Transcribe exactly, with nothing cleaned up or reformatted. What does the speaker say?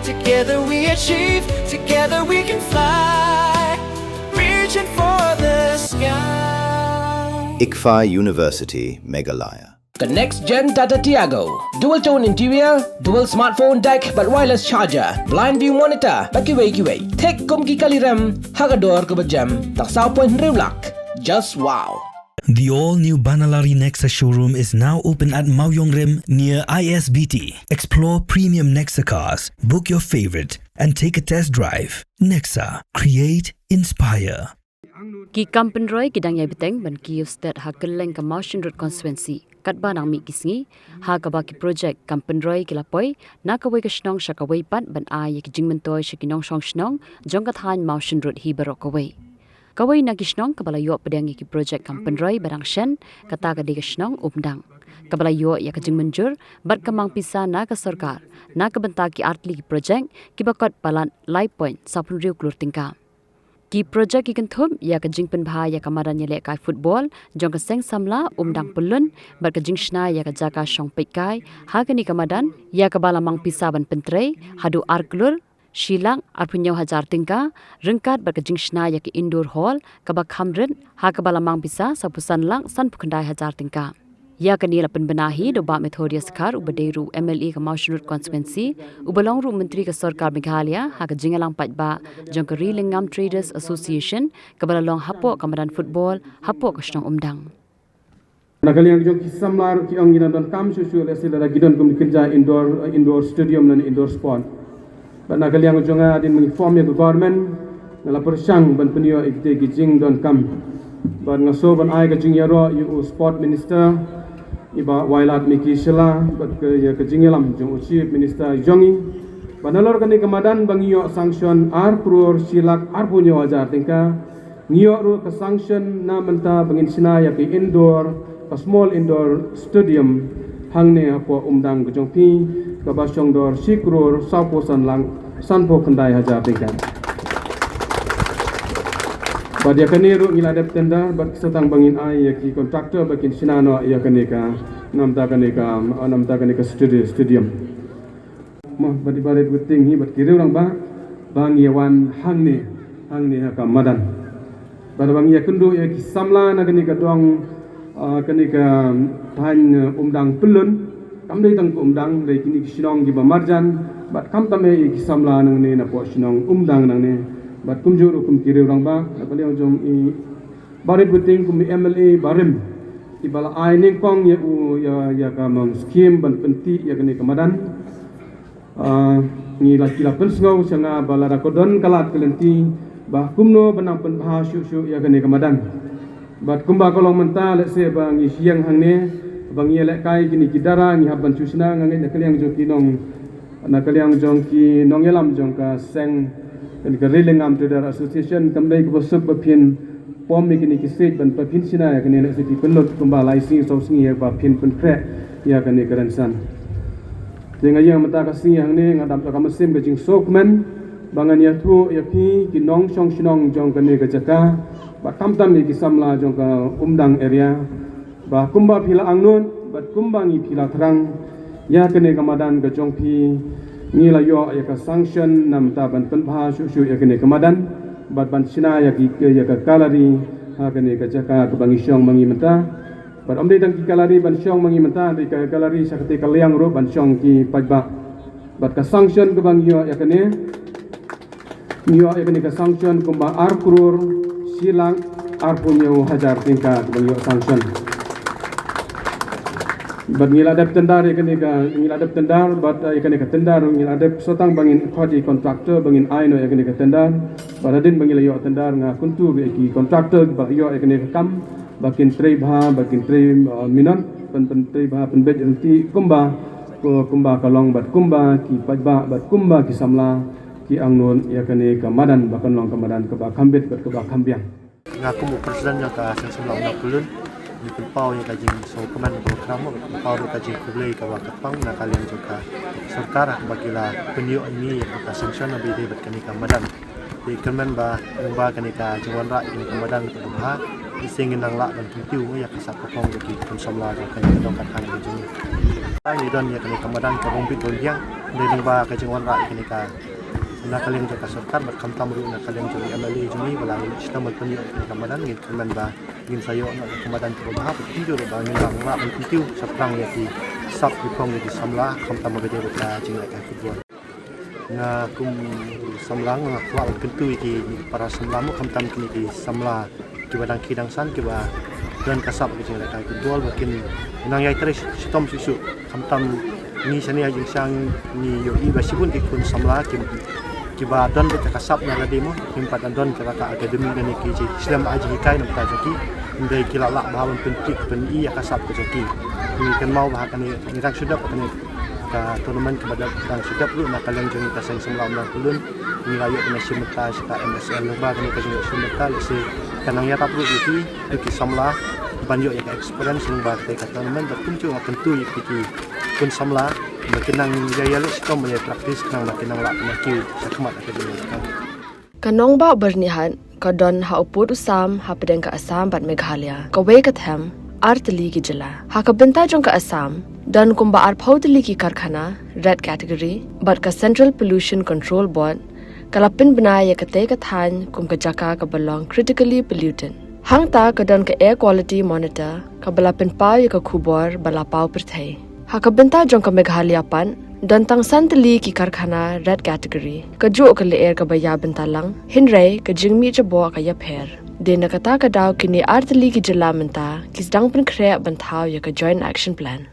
Together we achieve, together we can fly. Reaching for the sky. ICFAI University, Meghalaya. The next gen Tata Tiago. Dual tone interior, dual smartphone deck, bad wireless charger, blind view monitor, bad kiwei kiwei. Thik kum ki kali rem, ha ka dor kaba jem, tang saw point hynriew lak. Just wow. The all-new Banalari Nexa showroom is now open at Mawiong Rim near I S B T. Explore premium Nexa cars. Book your favorite and take a test drive. Nexa, create, inspire. Ki kam pynroi ki dang ïai bteng ban kiew stet ha kylleng ka Mawshynrut constituency. Katba nang mih ki sngi, ha kaba ki projek kam pynroi ki la poi na kawei ka shnong sha kawei pat ban ai ïa ki jingmyntoi sha ki nongshong shnong jong ka thaiñ Mawshynrut hi baroh kawei. Kawei na ki shnong kaba la ïoh pdiang ïa ki projek kam pynroi ba dang shen, kata ka dei ka shnong Umdang, kaba la ïoh ïa ka jingmynjur bad ka mang pisa na ka sorkar na ka bynta ki artylli ki projek kiba kot palat lai point saw phew hynriew klur tyngka. Ki projek ki kynthup ïa ka jingpynbha ïa ka madan ïalehkai football jong ka seng samla Umdang Pyllun bad ka jingshna ïa ka jaka shong peitkai ha kane ka madan, ïa kaba la mang pisa ban pyntrei haduh ar klur shi lak arphew hynñiew hajar tyngka, ryngkat bad ka jingshna ïa ka indoor hall kaba kham rit, ha kaba la mang pisa saw phew san lak san phew khyndai hajar tyngka. Ïa kane la pynbna hi da u Bah Methodius Dkhar uba dei ruh u M L A ka Mawshynrut constituency, uba long ruh u Myntri ka Sorkar Meghalaya ha ka jingïalang paidbah jong ka Ri Lyngngam Traders Association kaba la long hapoh ka madan football hapoh ka shnong Umdang. Na ka liang jong ki samla ruh ki ong ngi nang donkam shuh shuh, lehse lada ki don kum ki kynja indoor, indoor stadium lane indoor sport. Bad na ka liang jong nga hadien ba ngi form ïa ka government, nga la pyrshang ban pynïoh ïa kita ki jingdonkam. Bad nga sngew ban ai ka jingïaroh ïa u sport minister, i Bah Wailadmiki Shylla, bad ka, ïa ka jingïalam jong u chief minister jong ngi. Bad nalor kane ka madan ba ngi ïoh sanction ar klur shi lak arphew hynñiew hajar tyngka, ngi ïoh ruh ka sanction na mynta ba ngin shna ïa ka indoor, ka small indoor stadium hangne hapoh Umdang ka jong phi, kaba shong dor shi klur saw phew san lak san phew khyndai hajar tyngka. Bad ïa kane ruh ngi la dep tender, bad sa tang ba ngin ai ïa ki contractor ba kin shna noh ïa kane ka, na bynta kane ka, na bynta kane ka stadi-, stadium. Mo, bad i Bah Rit Witting hi bad ki riew rangbah ba ngi ïa wan hangne, hangne ha ka madan. Bad ba ngi ïa kynduh ïa ki samla na kane ka dong, ah, kane ka thaiñ, eh, Umdang Pyllun. Kam dei tang ka Umdang, dei kine ki shnong kiba marjan. Bad khamtam eh ïa ki samla nangne napoh shnong Umdang nangne. Bad kumjuh ruh kum ki riew rangbah, na ka liang jong i Bah Rit Witting kum i M L A barim, iba la ai nyngkong ïa u, ïa, ïa ka mon skim ban pyntih ïa kane ka madan. Ah, ngi la, ki la pynsngew sha nga ba lada ka don ka lad ka lynti, ba kumno ban nang pynbha shuh shuh ïa kane ka madan. Bad kumba ka long mynta, lehse ba ngi shong hangne, ba ngi ïalehkai kine ki dara, ngi hap ban shu shna, nga ngeit na ka liang jong ki nong, na ka liang jong ki nongïalam jong ka seng, kane ka Ri Lyngngam Trader Association, kam dei kaba suk ba phin pom ïa kine ki siej ban, ba phin shna ïa kane, lehse phi pynlut kumba lai sngi saw sngi ïa ba phin pynkhreh ïa kane ka rynsan. Te nga ïeng mynta ka sngi hangne, nga dap da ka mynsiem ka jingsngewkmen ba ngan ïathuh ïa phi ki nongshong shnong jong kane ka jaka, bad khamtam ïa ki samla jong ka Umdang area, ba kumba phi la angnud bad kumba ngi phi la thrang, ïa kane ka madan ka jong phi, ngi la ïoh ïa ka sanction na bynta ban pynbha shuh shuh ïa kane ka madan, bad ban shna ïa ki, ïa ka gallery ha kane ka jaka kaba ngi shong ma ngi mynta. Bad ym dei tang ki gallery ban shong ma ngi mynta, dei ka gallery sha katei ka liang ruh ban shong ki paidbah. Bad ka sanction kaba ngi ïoh ïa kane, ngi ïoh ïa kane ka sanction kumba ar klur shi lak arphew hynñiew hajar tyngka kaba ngi ïoh sanction. Bad ngi la dep tender ïa kane ka, ngi la dep tender, bad, eh, ïa kane ka tender ngi la dep, sa tang ba ngin khot ïa ki contractor ba ngin ai noh ïa kane ka tender. Bad hadien ba ngi la ïoh tender, nga kyntu ïa ki contractor ba ïoh ïa kane ka kam, ba kin trei bha, ba kin trei, eh, minot, pyn, pyntrei bha, pynbeit ryntih kumba, ko, kumba ka long, bad kumba ki paidbah, bad kumba ki samla ki angnud ïa kane ka madan, ba kan long ka madan kaba kham bit bad kaba kham biang. Nga kum u president jong ka Seng Samla Umdang Pyllun, ngi pynpaw ïa ka jingsngewkmen kaba khraw, pynpaw ruh ka jingkhublei kaba kyrpang na ka liang jong ka sorkar, ba ki la pynïoh ïa ngi ïa ka sanction ba ïadei bad kane ka madan. Te kyrmen ba, ba kane ka jingwanrah ïa kane ka madan ka dei bha, te shisien ngin nang lah ban kyntiew ïa ka sap ka phong jong ki khun samla jong kane ka dong ka thaiñ ka jong ngi. Ngi don ïa kane ka madan kaba bit ba biang, Dei lyngba ka jingwanrah ïa kane ka, na ka liang jong ka sorkar bad khamtam ruh na ka liang jong i M L A jong ngi ba la leit shitom ban pynïoh ïa kane ka madan, ngin kyrmen ba ngin sa ïoh noh ïa ka madan kaba bha bad kumjuh ruh ba ngin lah ban kyntiew shaphrang ïa ki sap ki phong ïa ki samla khamtam ba dei bad ka jinglehkai football. Nga kum samla nga kwah ban kyntu ïa ki para samla mo khamtam kine ki samla kiba dang ki dang san kiba don ka sap ka jinglehkai football ba kin nang ïai trei shitom shuh shuh. Khamtam ngi shane ha Jingshang ngi ïohi ba shibun ki khun samla ki kiba don beit ka sap na lade mo, kim pat don ka ka academy kane ki jingslem ai jinghikai na bynta jong ki. Hynrei ki la lah bha ban pynpeit pyn-i ïa ka sap ka jong ki. Ngi kynmaw ba ha kane ngi dang shu dep kane ka tournament kaba dang shu dep ruh na ka liang jong ngi ka seng samla Umnam Pyllun. Ngi la ïoh ban shim bynta sha ka M S L lyngba kane ka jingïoh shim bynta, lehse ka nang ïarap ruh ïa ki, ïa ki samla ban ïoh ïa ka experience lyngba kata ka tournament. Bad kumjuh nga kyntu ïa ki khun samla ba kin nang ïa ïaleh shitom ban ïa practice khnang ba kin nang lah ban kiew shakhmat ha ka jingïoh. Ka nongbah Byrnihat ka don ha u pud u sam hapdeng ka Assam bad Meghalaya, kawei ka them ar tylli ki jylla. Ha ka bynta jong ka Assam don kumba arphew tylli ki karkhana red category bad ka Central Pollution Control Board ka la pynbna ïa katei ka thaiñ kum ka jaka kaba long critically polluted. Hangta ka don ka Air Quality Monitor kaba la pynpaw ïa ka khubor ba la paw pyrthei. Ha ka bynta jong ka Meghalaya pat don tang san tylli ki karkhana red category, kajuh ka lyer kaba ïa bynta lang, hynrei ka jingmih jaboh ka ïapher. Dei na kata ka daw kine ar tylli ki jylla mynta ki sdang pynkhreh ban thaw ïa ka Joint Action Plan.